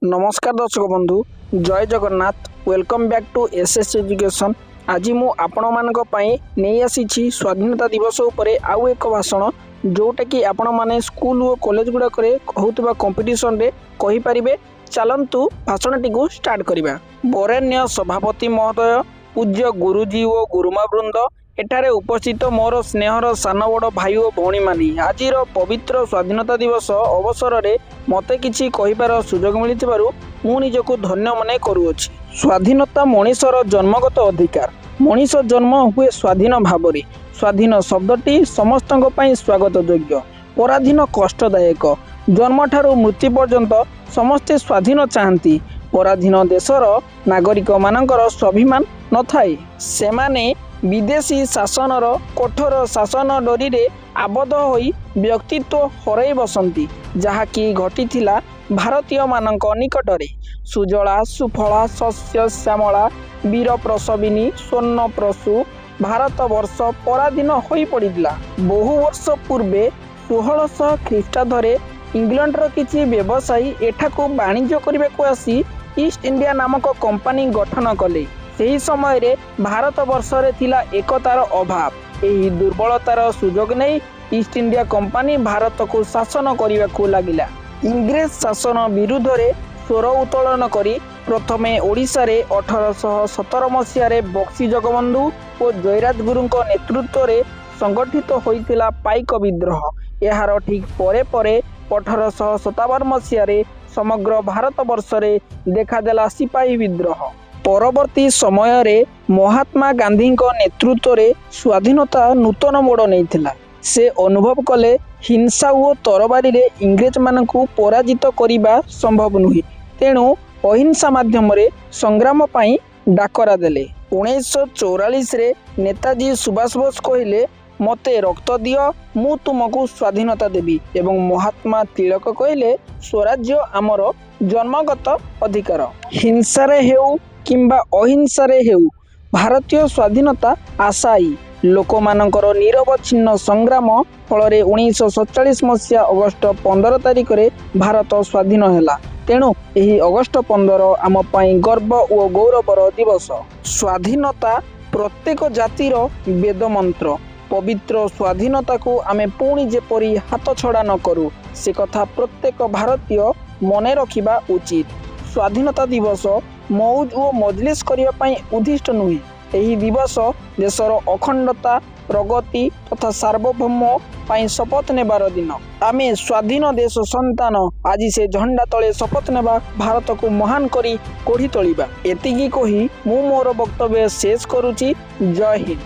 ନମସ୍କାର ଦର୍ଶକ ବନ୍ଧୁ, ଜୟ Jagannath. Welcome back to SS Education। ଆଜି ମୁଁ ଆପଣମାନଙ୍କ ପାଇଁ ନେଇ ଆସିଛି ସ୍ୱାଧୀନତା ଦିବସ ଉପରେ ଆଉ ଏକ ଭାଷଣ, ଯେଉଁଟାକି ଆପଣମାନେ ସ୍କୁଲ ଓ କଲେଜ ଗୁଡ଼ାକରେ ହେଉଥିବା କମ୍ପିଟିସନରେ କହିପାରିବେ। ଚାଲନ୍ତୁ, ଭାଷଣଟିକୁ ଷ୍ଟାର୍ଟ କରିବା। ବରେଣ୍ୟ ସଭାପତି ମହୋଦୟ, ପୂଜ୍ୟ ଗୁରୁଜୀ ଓ ଗୁରୁମା ବୃନ୍ଦ, ଏଠାରେ ଉପସ୍ଥିତ ମୋର ସ୍ନେହର ସାନ ବଡ଼ ଭାଇ ଓ ଭଉଣୀମାନେ, ଆଜିର ପବିତ୍ର ସ୍ୱାଧୀନତା ଦିବସ ଅବସରରେ ମୋତେ କିଛି କହିବାର ସୁଯୋଗ ମିଳିଥିବାରୁ ମୁଁ ନିଜକୁ ଧନ୍ୟ ମନେ କରୁଅଛି। ସ୍ୱାଧୀନତା ମଣିଷର ଜନ୍ମଗତ ଅଧିକାର। ମଣିଷ ଜନ୍ମ ହୁଏ ସ୍ୱାଧୀନ ଭାବରେ। ସ୍ୱାଧୀନ ଶବ୍ଦଟି ସମସ୍ତଙ୍କ ପାଇଁ ସ୍ୱାଗତ ଯୋଗ୍ୟ। ପରାଧୀନ କଷ୍ଟଦାୟକ। ଜନ୍ମଠାରୁ ମୃତ୍ୟୁ ପର୍ଯ୍ୟନ୍ତ ସମସ୍ତେ ସ୍ୱାଧୀନ ଚାହାନ୍ତି। ପରାଧୀନ ଦେଶର ନାଗରିକମାନଙ୍କର ସ୍ୱାଭିମାନ ନଥାଏ। ସେମାନେ ବିଦେଶୀ ଶାସନର କଠୋର ଶାସନ ଡୋରିରେ ଆବଦ୍ଧ ହୋଇ ବ୍ୟକ୍ତିତ୍ୱ ହରାଇ ବସନ୍ତି, ଯାହାକି ଘଟିଥିଲା ଭାରତୀୟମାନଙ୍କ ନିକଟରେ। ସୁଜଳା ସୁଫଳା ଶସ୍ୟ ଶ୍ୟାମଳା ବୀର ପ୍ରସବିନୀ ସ୍ୱର୍ଣ୍ଣପ୍ରସୂ ଭାରତବର୍ଷ ପରାଧୀନ ହୋଇପଡ଼ିଥିଲା। ବହୁ ବର୍ଷ ପୂର୍ବେ 1600 ଖ୍ରୀଷ୍ଟାବ୍ଦରେ ଇଂଲଣ୍ଡର କିଛି ବ୍ୟବସାୟୀ ଏଠାକୁ ବାଣିଜ୍ୟ କରିବାକୁ ଆସି ଇଷ୍ଟ ଇଣ୍ଡିଆ ନାମକ କମ୍ପାନୀ ଗଠନ କଲେ। ସେହି ସମୟରେ ଭାରତବର୍ଷରେ ଥିଲା ଏକତାର ଅଭାବ। ଏହି ଦୁର୍ବଳତାର ସୁଯୋଗ ନେଇ ଇଷ୍ଟ ଇଣ୍ଡିଆ କମ୍ପାନୀ ଭାରତକୁ ଶାସନ କରିବାକୁ ଲାଗିଲା। ଇଂରେଜ ଶାସନ ବିରୁଦ୍ଧରେ ସ୍ୱର ଉତ୍ତୋଳନ କରି ପ୍ରଥମେ ଓଡ଼ିଶାରେ 1817 ମସିହାରେ ବକ୍ସି ଜଗବନ୍ଧୁ ଓ ଜୟରାଜ ଗୁରୁଙ୍କ ନେତୃତ୍ୱରେ ସଂଗଠିତ ହୋଇଥିଲା ପାଇକ ବିଦ୍ରୋହ। ଏହାର ଠିକ୍ ପରେ ପରେ 1857 ମସିହାରେ ସମଗ୍ର ଭାରତବର୍ଷରେ ଦେଖାଦେଲା ସିପାହୀ ବିଦ୍ରୋହ। ପରବର୍ତ୍ତୀ ସମୟରେ ମହାତ୍ମା ଗାନ୍ଧୀଙ୍କ ନେତୃତ୍ୱରେ ସ୍ୱାଧୀନତା ନୂତନ ମୋଡ଼ ନେଇଥିଲା। ସେ ଅନୁଭବ କଲେ, ହିଂସା ଓ ତରବାରୀରେ ଇଂରେଜମାନଙ୍କୁ ପରାଜିତ କରିବା ସମ୍ଭବ ନୁହେଁ। ତେଣୁ ଅହିଂସା ମାଧ୍ୟମରେ ସଂଗ୍ରାମ ପାଇଁ ଡାକରା ଦେଲେ। 1944ରେ ନେତାଜୀ ସୁଭାଷ ବୋଷ କହିଲେ, "ମୋତେ ରକ୍ତ ଦିଅ, ମୁଁ ତୁମକୁ ସ୍ୱାଧୀନତା ଦେବି" ଏବଂ ମହାତ୍ମା ତିଳକ କହିଲେ, "ସ୍ୱରାଜ୍ୟ ଆମର ଜନ୍ମଗତ ଅଧିକାର।" ହିଂସାରେ ହେଉ କିମ୍ବା ଅହିଂସାରେ ହେଉ, ଭାରତୀୟ ସ୍ୱାଧୀନତା ଆଶାୟୀ ଲୋକମାନଙ୍କର ନିରବଚ୍ଛିନ୍ନ ସଂଗ୍ରାମ ଫଳରେ 1947 ମସିହା ଅଗଷ୍ଟ 15 ତାରିଖରେ ଭାରତ ସ୍ୱାଧୀନ ହେଲା। ତେଣୁ ଏହି ଅଗଷ୍ଟ 15 ଆମ ପାଇଁ ଗର୍ବ ଓ ଗୌରବର ଦିବସ। ସ୍ୱାଧୀନତା ପ୍ରତ୍ୟେକ ଜାତିର ବେଦମନ୍ତ୍ର। ପବିତ୍ର ସ୍ୱାଧୀନତାକୁ ଆମେ ପୁଣି ଯେପରି ହାତଛଡ଼ା ନ କରୁ, ସେ କଥା ପ୍ରତ୍ୟେକ ଭାରତୀୟ ମନେ ରଖିବା ଉଚିତ। ସ୍ୱାଧୀନତା ଦିବସ ମଉଜ ଓ ମଜଲିସ କରିବା ପାଇଁ ଉଦ୍ଦିଷ୍ଟ ନୁହେଁ। ଏହି ଦିବସ ଦେଶର ଅଖଣ୍ଡତା, ପ୍ରଗତି ତଥା ସାର୍ବଭୌମ ପାଇଁ ଶପଥ ନେବାର ଦିନ। ଆମେ ସ୍ୱାଧୀନ ଦେଶ ସନ୍ତାନ। ଆଜି ସେ ଝଣ୍ଡା ତଳେ ଶପଥ ନେବା, ଭାରତକୁ ମହାନ କରି ଗଢ଼ି ତୋଳିବା। ଏତିକି କହି ମୁଁ ମୋର ବକ୍ତବ୍ୟ ଶେଷ କରୁଛି। ଜୟ ହିନ୍ଦ।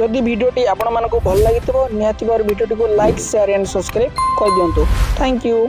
ଯଦି ଭିଡ଼ିଓଟି ଆପଣମାନଙ୍କୁ ଭଲ ଲାଗିଥିବ, ନିହାତି ଭାବରେ ଭିଡ଼ିଓଟିକୁ ଲାଇକ୍, ସେୟାର ଆଣ୍ଡ ସବସ୍କ୍ରାଇବ୍ କରିଦିଅନ୍ତୁ। Thank you.